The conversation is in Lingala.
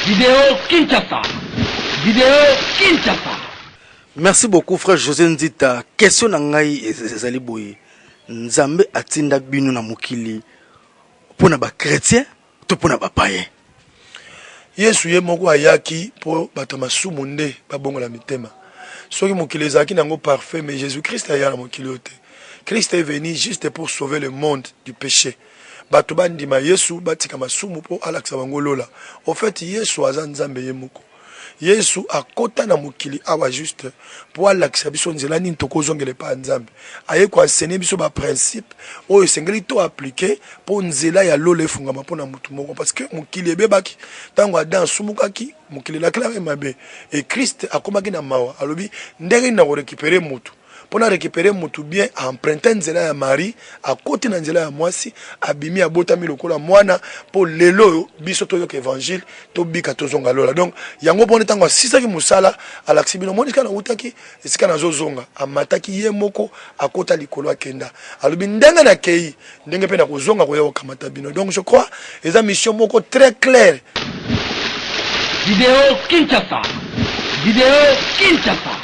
Video Kinshasa. Video Kinshasa. Merci beaucoup, frère José Nzita. Question na ngai ezali boye: Nzambe atinda bino na mokili mpona bachrétien to mpona bapayen? Yesu ye moko ayaki mpo bato ya masumu nde babongola mitema. Soki mokili ezalaki nango parfait, mais Jésus Christ aya na mokili oyo te. Christ est venu juste pour sauver le monde du péché. Bato bandima Yesu, batika masumu mpo alakisa bango lola. Au fait, Yesu aza Nzambe ye moko. Yesu akota na mokili awa juste mpo alakisa biso nzela nini tokozongela epai ya Nzambe. Aye koenseigner biso baprincipe oyo esengeli to appliquer mpo nzela ya lola efungama mpona motu moko, parce que mokili ebebaki ntango Adam asumukaki. Mokili elakelaki mabe e Christ akomaki na mawa. Alobi: ndenge nini na korécupérer motu? Mpona récupérer motu bien, aemprunter nzela ya Marie, akoti na nzela ya mwasi, abimi, abotami lokola mwana, mpo lelo oyo biso toyoka évangile, tobika, tozonga lola. Donc yango mpona ntango asisaki mosala, alakisi bino: moni esika nawutaki, esika nazozonga. Amataki ye moko, akota likolo, akenda. Alobi: ndenge nakei, ndenge mpe nakozonga koya kokamata bino. Donc je crois eza mission moko très claire. Video Kinshasa. Video Kinshasa.